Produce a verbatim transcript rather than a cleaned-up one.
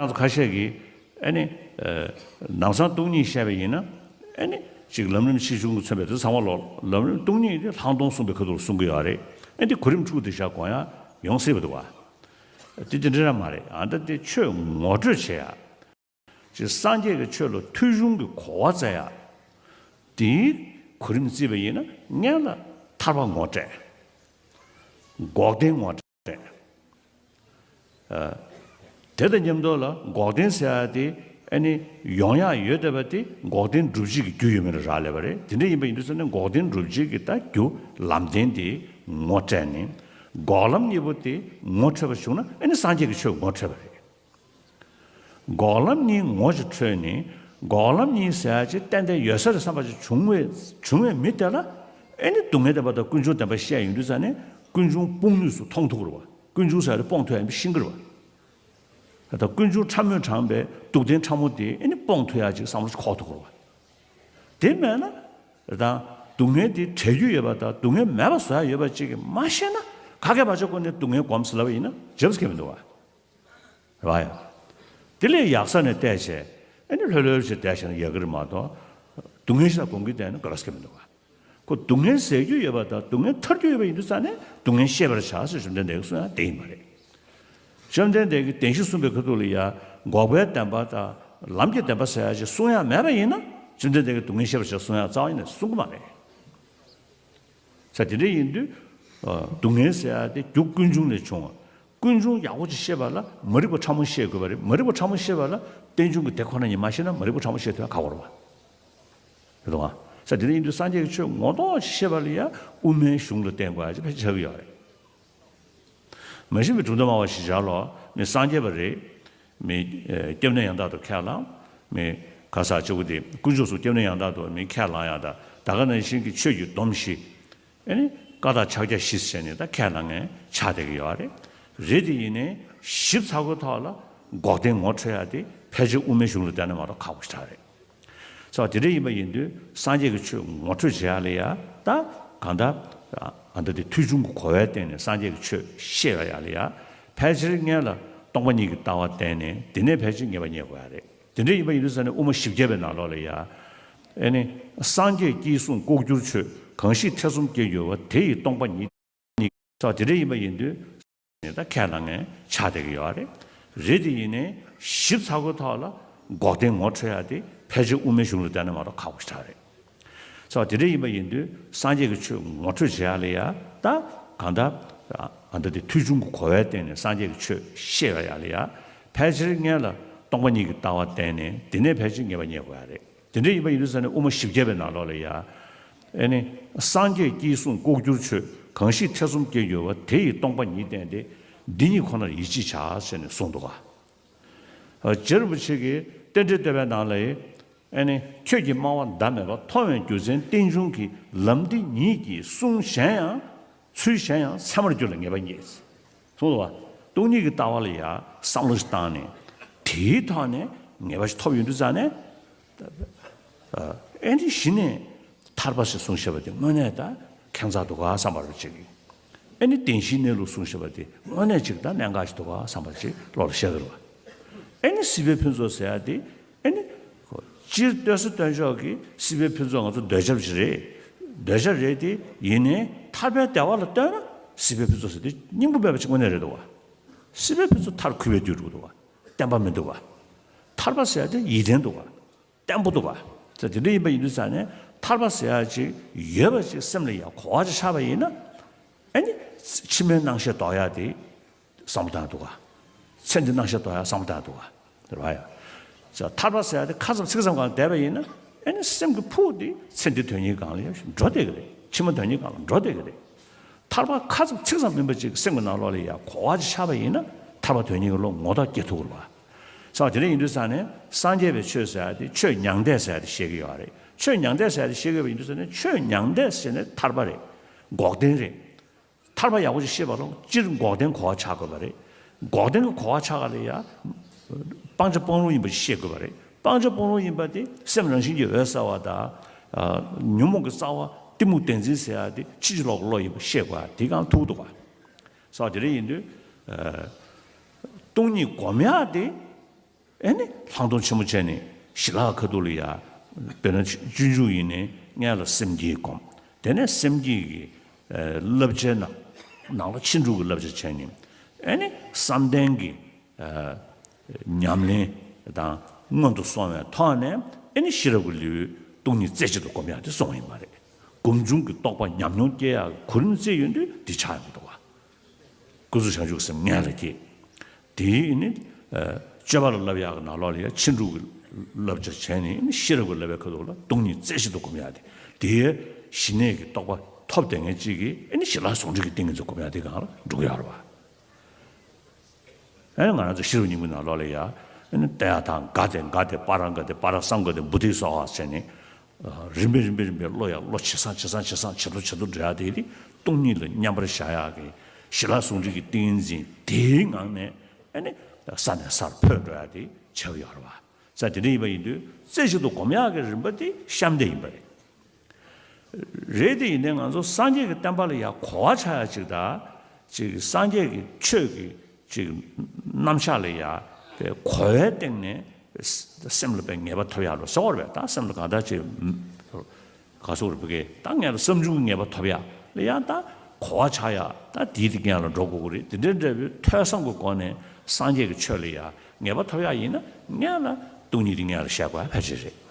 ང་ཚོ་ཁ་ཤས་ཀྱིས་ཨ་ནི་ནམ་སང་སྟོང་ཉིད་བཤད་པ་ཡིན་ན་ཨ་ནི་ཅིག་ལམ་རིམ་ཆེ་ཆུང་གིས་མཚོན་པའི་དེ་ཚང་མ་ལོག་ལམ་རིམ་སྟོང་ཉིད་དེ་ལྷག་མཐོང་གསུངས་པའི་ཁ་ཐུག་ལ་གསུང་གི་ཡོད་རེད། ཨ་འདི་གོ་རིམ་དྲུག་དེ་ཤ་གོང་ཡ་ཡོང་སྲིད་པ་འདུག་བ། དེ་དེ་འདྲ་ར་མ་རེད། ཨ་ད་དེ་ཆོས་ངོ་སྤྲོད་བྱེད་ཡ། ཅིག་སངས་རྒྱས་ཀྱི་ཆོས་ལ་ཐོས་བྱུང་གི་གོ་བ་བཙལ་ཡ། དེའི་གོ་རིམ་བརྩིས་པ་ཡིན་ན་སྔོན་ལ་ཐར་པ་ངོ་སྤྲད། འགོག་བདེན་ངོ་སྤྲད། དེ་དང་མཉམ་དུ་ལ་འགོག་བདེན་ཟེར་ཡ་དེ་ཨ་ནི་ཡོང་ཡག་ཡོད་བསྡད་པ་དེ་འགོག་བདེན་སྒྲུབ་བྱེད་ཀྱི་རྒྱུ་ཡོད་མེད་ལ་རག་ལས་པ་རེད། དེ་འདྲ་ཡིན་པ་ཡིན་དུས་ཙང་ནས་འགོག་བདེན་སྒྲུབ་བྱེད་ཀྱི་ད་རྒྱུ་ལམ་བདེན་དེ་ངོ་སྤྲད་ནས་འགོག་ལམ་གཉིས་པོ་དེ་ངོ་འཕྲོད་པ་བྱུང་ན་ཨ་ནི་སངས་རྒྱས་ཀྱི་ཆོས་ངོ་འཕྲོད་པ་རེད། འགོག་ལམ་གཉིས་ངོ་ཅིག་འཕྲོད་ནས་འགོག་ལམ་གཉིས་ཟེར་ཡ་ཅིག་ཏན་ཏན་ཡོད་ས་རེད་བསམ་པ་ཅིག་བྱུང་བའི་བྱུང་བའི་མི་དེ་ལ་ཨེ་ནི་སྡུག་བསྔལ་བདེན་པ་དང་ཀུན་འབྱུང་བདེན་པ་བཤད་ཡོང་དུས་ཙང་ནས་ཀུན་འབྱུང་སྤོང་ནུས་སུ་མཐོང་ཐུབ་ཀྱི་རེད་བ། ཀུན་འབྱུང་ཟེར་ཡ་དེ་སྤོང་ཐུབ་ཡ་མི་ཤེས་ཀྱི་རེད་བ། ད་ལྟ་ཀུན་འབྱུང་ཕྲ་མོས་དྲངས་པའི་སྡུག་བདེན་ཕྲ་མོ་དེ་ཨེ་ནི་སྤོང་ཐུབ་ཡ་ཅིག་བསམ་བློ་ཅིག་འཁོར་ཐུབ་ཀྱི་རེད་བ། དེ་མེད་ན་ད་སྡུག་བསྔལ་དེ་བྲལ་རྒྱུ་ཡོད་པ་དང་སྡུག་བསྔལ་མེད་པ་བཟོ་ཡ་ཡོད་པ་ཅིག་གི་མ་ཤེས་ན་ག་གེ་མ་བྱས་ཁོ་ནས་སྡུག་བསྔལ་སྒོམ་ཟེར་ལབ་པ་ཡིན་ན་འཇབ་ས་གེ་མི་འདུག་བ། རེད་བ་ཡ། དེ་ལས་ཡག་ས་ནས་བལྟས་བྱས་ཨ་ནི་ལྷོད་ལྷོད་བྱས་བསྡད་བྱས་ན་ཡག་གི་རེད་མ་གཏོགས་སྡུག་བསྔལ་ཞིག་ལ་སྒོམ་གྱི་བསྡད་ན་དགའ་རབས་ཀྱི་མི་འདུག་ག་ཁོ་སྡུག་བསྔལ་ཟད་རྒྱུ་ཡོད་པ་དང་སྡུག་བསྔལ་ཐར་རྒྱུ་ཡོད་པ་ཡིན་དུས་ཙང་ནས་སྡུག་བསྔལ་ཤེས་པར་བྱ་ཟེར་བཅོམ་ལྡན་འདས་ཀྱིས་གསུངས་ཡ་དེ་ཡིན་པ་རེད། བཅོམ་ལྡན་འདས་ཀྱིས་བདེན་བཞི་གསུངས་པའི་ཁ་ཐུག་ལ་ཡ་འགོག་པའི་བདེན་པ་དང་ལམ་གྱི་བདེན་པ་ཟེར་ཡ་ཅིག་གསུང་ཡ་མེད་པ་ཡིན་ན་བཅོམ་ལྡན་འདས་ཀྱིས་སྡུག་བསྔལ་ཤེས་པར་བྱ་གསུང་ཡ་རྩ་བ་ཉིད་ནས་གསུང་གི་མ་རེད། ས་དེ་འདྲ་ཡིན་དུས། སྡུག་བསྔལ་ཟེར་ཡ་དེ་རྒྱུ་ཀུན་འབྱུང་ལས་བྱུང་བ། ཀུན་འབྱུང་ཡག་པོ་ཅིག་ཤེས་པ་ལ་མ་རིག་པ་ཕྲ་མོ་ཤེས་དགོས་པ་རེད། མ་རིག་པ་ཕྲ་མོ་ཤེས་པ་ལ་རྟེན་འབྱུང་གི་དེ་ཁོ་ན་ཉིད་མ་ཤེས་ན་མ་རིག་པ་ཕྲ་མོ་ཤེས་ཐུབ་ཡ་ཁག་པོ་རེད་བ། རེད་དོ། ས་དེ་འདྲ་ཡིན་དུས་སངས་རྒྱས་ཀྱི་ཆོས་ངོ་ཐོག་ཅིག་ཤེས་པ་ལ་ཡ་དབུ་མའི་གཞུང་ལ་བརྟེན་དགོས་ཡ་ཅིག་ཕལ་ཆེར་ཆགས་ཀྱི་ཡོད་རེད། མ་གཞི་མི་གྲུབ་མཐའ་སྨྲ་བ་ཞེས་བྱ་ལོ། མི་སངས་རྒྱས་པ་རེད། མི་སྐྱབས་གནས་ཡང་དག་ཏུ་ཁས་བླངས། མི་ག་ས་གཅིག་པུ་དེ་དཀོན་མཆོག་གསུམ་སྐྱབས་གནས་ཡང་དག་ཏུ་མི་ཁས་བླངས་ཡ་ད་ད་ག་ནང་བཞིན་གྱི་ཆོས་ཀྱི་སྡོམ་བཞི། ཨེ་ནི་བཀའ་རྟགས་ཕྱག་རྒྱ་བཞི་ཟེར་ནས་ད་ཁས་བླངས་ངན་ཆགས་བསྡད་ཀྱི་ཡོད་རེད། རེད་དེ་ཡིན་ནའི་ཞིབ་ཚགས་པོའི་ཐོག་ལ་འགོག་བདེན་ངོ་འཕྲོད་ཡ་དེ་ཕལ་ཆེར་དབུ་མའི་གཞུང་ལ་བལྟས་ན་མ་གཏོགས་ཁག་པོ་ཞེ་དྲག་རེད། ས་དེ་འདྲ་ཡིན་པ་ཡིན་དུས་སངས་རྒྱས་ཀྱི་ཆོས་ངོ་སྤྲོད་བྱེད་ཡ་ལ་ཡ་ད་གང་ལྟར་ཨ་ད་དེ་ཐོས་བྱུང་གི་གོ་བའི་སྟེང་ནས་སངས་རྒྱས་ཀྱི་ཆོས་བཤད་ཡ་ལ་ཡ་ཕལ་ཆེར་སྔོན་ལ་སྟོང་པ་ཉིད་ཀྱི་ལྟ་བ་བསྟན་ནས་དེ་ནས་ཕལ་ཆེར་ངེས་པ་རྙེད་དགོས་ཡ་རེད། དེ་འདྲ་ཡིན་པ་ཡིན་དུས་ས་ནས་དབུ་མ་བཞི་བརྒྱ་པའི་ནང་ལོགས་ལ་ཡ་ཨེ་ནི་སངས་རྒྱས་ཀྱིས་གསུངས་ལྐོག་གྱུར་ཆོས་གང་ཞིག་ཐེ་ཚོམ་སྐྱེ་འགྱུར་བ་དེ་ཡི་སྟོང་པ་ཉིད་ཉིད་ས་དེ་འདྲ་ཡིན་པ་ཡིན་དུས། ནས་ད་ཁས་བླངས་ངན་ཆགས་བསྡད་ཀྱི་ཡོད་རེད། རེད་དེ་ཡིན་ནའི་ཞིབ་ཚགས་པོའི་ཐོག་ལ་འགོག་བདེན་ངོ་འཕྲོད་ཡ་དེ་ཕལ་ཆེར་དབུ་མའི་གཞུང་ལ་བལྟས་ན་མ་གཏོགས་ཁག་པོ་ཞེ་དྲག་རེད། ས་དེ་འདྲ་ཡིན་པ་ཡིན་དུས་སངས་རྒྱས་ཀྱི་ཆོས་ངོ་སྤྲོད་བྱེད་ཡ་ལ་ཡ་ད་གང་ལྟར་ཨ་ད་དེ་ཐོས་བྱུང་གི་གོ་བའི་སྟེང་ནས་སངས་རྒྱས་ཀྱི་ཆོས་བཤད་ཡ་ལ་ཡ་ཕལ་ཆེར་སྔོན་ལ་སྟོང་པ་ཉིད་ཀྱི་ལྟ་བ་བསྟན་ནས་དེ་ནས་ཕལ་ཆེར་ངེས་པ་རྙེད་དགོས་ཡ་རེད། དེ་འདྲ་ཡིན་པ་ཡིན་དུས་ས་ནས་དབུ་མ་བཞི་བརྒྱ་པའི་ནང་ལོགས་ལ་ཡ། ཨེ་ནི། སངས་རྒྱས་ཀྱིས་གསུངས་ལྐོག་གྱུར་ཆོས་གང་ཞིག་ཐེ་ཚོམ་སྐྱེ་འགྱུར་བ་དེ་ཡི་སྟོང་པ་ཉིད་བསྟན་ཏེ། འདི་ཉིད་ཁོ་ནར་ཡིད་ཆེས་བྱ་ཟེར་ནས་གསུངས་འདུག་ག་རྗེ་རིན་པོ་ཆེ་གིས་རྟེན་འབྲེལ་བསྟོད་པའི་ནང་ལ་ཡ། ཨེ་ནི། ཁྱོད་ཀྱིས་སྨྲ་བ་ཟླ་མེད་པ་མཐོང་བའི་རྒྱུ་མཚན་རྟེན་འབྱུང་གི་ལམ་འདི་ཉིད་ཀྱིས་གསུངས་གཞན་ཡང་། ཚུལ་གཞན་ཡང་ཚད་མར་གྱུར་ལ་ངེས་པ་རྙེད། གསུངས་འདུག་བ། སྟོང་ཉིད་ཀྱི་ལྟ་བ་ལ་ཡ་བསམ་བློ་ཞིག་བཏང་ནས་དེའི་ཐོག་ནས་ངེས་པ་ཞིག་ཐོབ་ཡོང་དུས་ཙང་ནས་ཨེ་འདི་གཞི་ནས་ཐར་པ་ཞེས་གསུངས་བཞག་པ་དེ་དངོས་གནས་ད་ཁྱད་མཚར་འདུག་ག་བསམ་པ་རེ་བྱེད་ཀྱི། ཨེ་ནི་བདེན་བཞིའི་གནས་ལུགས་གསུངས་བཞག་པ་དེ་དངོས་གནས་ཅིག་ད་གནད་འགག་ཞིག་འདུག་ག་བསམ་པ་ཅིག་བློ་ལ་ཤར་གི་རེད་བ། ཨེ་ནི་སྲིད་པའི་ཕུན་ཚོགས་ཟེར་ཡ་དེ། ཨེ་ནི། སྤྱིར་སྟོན་ས་སྟོན་ཕྱོགས་ཀྱི་སྲིད་པའི་ཕུན་ཚོགས་ང་ཚོ་འདོད་ཆགས་ཤིག་རེད། འདོད་ཆགས་རེད་དེ་ཡིན་ནའི་ཐར་པའི་བདེ་བ་ལ་ལྟོས་ན་སྲིད་པའི་ཕུན་ཚོགས་ཟེར་དེ་སྙིང་པོ་མེད་པ་ཅིག་དངོས་གནས་རེད་འདུག་བ། སྲིད་པའི་ཕུན་ཚོགས་མཐར་གུས་པས་བསྡུས་འགྲོ་གི་འདུག་བ། བརྟན་པ་མི་འདུག་བ། ཐར་པ་ཟེར་ཡ་དེ་ཡིད་བརྟན་འདུག་བ། བརྟན་པོ་འདུག་བ། ད་དེ་འདྲ་ཡིན་པ་ཡིན་དུས་ཙང་ནས་ཐར་པ་ཟེར་ཡ་ཅིག་ཡོད་པ་ཅིག་སེམས་ལ་ཡ་གོ་བ་ཅིག་ཆགས་པ་ཡིན་ན། ཨེ་ནི། ཕྱི་མའི་སྣང་ཤས་ལྡོག་ཡ་དེ། བསམ་བློ་བཏང་འདུག་ག་ཚེ་འདི་སྣང་ཤས་ལྡོག་ཡ་བསམ་བློ་བཏང་འདུག་ག་རེད་བ་ཡ། ཐར་པ་ཟེར་ཡ་དེ་ཁ་ཙམ་ཚིག་ཙམ་གང་བསྡད་པ་ཡིན་ན་ཨེ་ནི་སེམས་ཀྱི་ཕུགས་དེ་ཚེ་འདི་དོན་གཉིས་སྒང་ལ་ཡ་འགྲོ་བསྡད་ཀྱི་རེད། ཕྱི་མ་དོན་གཉིས་སྒང་ལ་འགྲོ་བསྡད་ཀྱི་རེད། ཐར་པ་ཁ་ཙམ་ཚིག་ཙམ་མིན་པ་ཅིག་སེམས་ཀྱི་ནང་ལོགས་ལ་ཡ་གོ་བ་ཅིག་ཆགས་པ་ཡིན་ན་ཐར་པ་དོན་གཉིས་ཀྱི་བློ་ངོ་ཐོག་སྐྱེ་ཐུབ་ཀྱི་རེད་བ། ས་དེ་འདྲ་ཡིན་དུས་ཙང་ནས་སངས་རྒྱས་པའི་ཆོས་ཟེར་ཡ་དེ་ཆོས་མྱང་འདས་ཟེར་ཡ་དེ་བཤད་ཀྱི་ཡོད་རེད། ཆོས་མྱང་འདས་ཟེར་ཡ་དེ་བཤད་ཀྱི་ཡོད་པ་ཡིན་དུས་ཙང་ནས་ཆོས་མྱང་འདས་ཟེར་ནས་ཐར་པ་རེད། འགོག་བདེན་རེད། ཐར་པ་ཡག་པོ་ཞིག་ཤེས་པ་ལ་སྤྱིར་འགོག་བདེན་གོ་བ་ཆགས་དགོས་པ་རེད། འགོག་བདེན་གྱི་གོ་བ་ཆགས་པ་ལ་ཡ། སྤང་བྱ་སྤོང་རུང་ཡིན་པ་ཤེས་དགོས་པ་རེད། སྤང་བྱ་སྤོང་རུང་ཡིན་པ་དེ་སེམས་རང་བཞིན་གྱིས་འོད་གསལ་བ་དང་། ཉོན་མོངས་ཀྱི་རྩ་བ་གཏི་མུག་བདེན་འཛིན་ཟེར་ཡ་དེ་ཕྱིན་ཅི་ལོག་གི་བློ་ཡིན་པ་ཤེས་དགོས་པ་དེ་གང་ཐུག་འདུག་བ། ས་དེ་འདྲ་ཡིན་དུས། སྟོང་ཉིད་སྒོམ་ཡག་དེ། ཨེ་ནི་ལྷག་མཐོང་ཆེན་པོ་བྱས་ནས་ཞི་ལྷག་ཁ་ཐུག་ལ་ཡ། དཔེར་ན་སྤྱོད་འཇུག་ཡིན་ནའི་སྔོན་ལ་སེམས་བསྐྱེད་སྒོམ། དེ་ནས་སེམས་བསྐྱེད་ཀྱི་ཨ་བསླབ་བྱའི་ནང་ནང་ལ་ཕྱིན་དྲུག་གི་བསླབ་བྱ་བྱས་ནས། ཨེ་ནི་བསམ་གཏན་གྱི་ཨ་ཉམས་ལེན་དང་སྔོན་དུ་སོང་བའི་ཐོག་ནས། ཨེ་ནི་ཤེས་རབ་ཀྱི་ལེའུ་སྟོང་ཉིད་རྩེ་གཅིག་ཏུ་སྒོམ་ཡག་དེ་སོང་བ་ཡིན་པ་རེད། སྒོམ་བྱུང་གི་རྟོགས་པ་ཉམས་མྱོང་སྐྱེ་ཡག་གི་གོ་རིམ་བརྩིས་ཡོང་དུས་འདི་ཆགས་ཡོང་གི་འདུག་བ། སྐུ་གཟུགས་བྱང་ཆུབ་སེམས་སྔོན་ལ་སྐྱེས། དེའི་ནི་ཨ་སྤྱོད་པ་ལ་བསླབ་ཡག་གི་ནང་ལོགས་ལ་ཡ་ཕྱིན་དྲུག་གི་བསླབ་བྱ་བྱས་ནས། ཨེ་ནི་ཤེས་རབ་ཀྱི་བསླབ་པའི་ཁ་ཐུག་ལ་སྟོང་ཉིད་རྩེ་གཅིག་ཏུ་སྒོམ་ཡག་དེ། དེའི་ཞི་གནས་ཀྱི་རྟོགས་པ་ཐོབ་བསྡད་མཁན་གཅིག་གིས། ཨེ་ནི་ཞི་ལྷག་ཟུང་འབྲེལ་གྱི་ཏིང་ངེ་འཛིན་སྒོམ་ཡག་དེ་སྒང་ལ་འགྲོ་གི་ཡོད་རེད་བ། ཨེ་ནི་ང་རང་ཚོ་ཤེས་རབ་སྙིང་པོའི་ནང་ལོགས་ལ་ཡ། ཨེ་ནི་ཏདྱ་ཐཱ། ག་ཏེ་ག་ཏེ། པཱ་ར་ག་ཏེ། པཱ་ར་སཾ་ག་ཏེ། བོ་དྷི་སྭཱ་ཧཱ་ཟེར་ནས། ཨ་རིམ་པས་རིམ་པས་རིམ་པས་བློ་ཡར་བློ་ཇེ་བཟང་ཇེ་བཟང་ཇེ་བཟང་ཇེ་མཐོར་ཇེ་མཐོར་འགྲོ་ཡག་དེ། དེ་སྟོང་ཉིད་ལ་མཉམ་པར་བཞག་ཡག་གི་ཞི་ལྷག་ཟུང་འབྲེལ་གྱི་ཏིང་ངེ་འཛིན་དེའི་ངང་ནས། ཨེ་ནི་ས་ནས་སར་འཕོས་འགྲོ་ཡག་དེ་བྱེད་ཀྱི་ཡོད་རེད་བ། ས་དེ་འདྲ་ཡིན་པ་ཡིན་དུས་རྩེ་གཅིག་ཏུ་སྒོམ་ཡག་གི་རིམ་པ་དེ་གཤམ་དེ་ཡིན་པ་རེད། རེད་དེ། ཡིན་ནའི་ང་ཚོ་སངས་རྒྱས་ཀྱི་བསྟན་པ་ལ་ཡ་གོ་བ་ཆགས་ཡག་ཅིག་དང་། ཅིག་སངས་རྒྱས་ཀྱི་ཆོས་ཀྱི་ཅིག་རྣམ་གཞག་ལ་ཡ་དེ་གོ་བའི་སྟེང་ནས་སེམས་ལ་དཔེ་ངེས་པ་ཐོབ་ཡག་ལ་ཟེར་བ་རེད་པས། ད་སེམས་ལ་གང་ལྟར་ཅིག་ག་ཟེར་དགོས་རེད། ཕ་གི་ད་སྔོན་ལ་བསམ་བྱུང་གི་ངེས་པ་ཐོབ་ཡག་ལ་ཡ་ད་གོ་བ་ཆགས་ཡག། ད་དེའི་སྟེང་ལ་འགྲོ་དགོས་ཀྱི་རེད། དེ་འདྲ་འདྲ་བོའི་ཐོས་བསམ་གྱི་སྒོ་ནས་སངས་རྒྱས་ཀྱི་ཆོས་ལ་ཡ་ངེས་པ་ཐོབ་ཡག་ཡིན་ན། སྔོན་ལ་སྟོང་ཉིད་དེ་སྔོན་ལ་བཤད་དགོས་ཡག་ཕལ་ཆེར་རེད།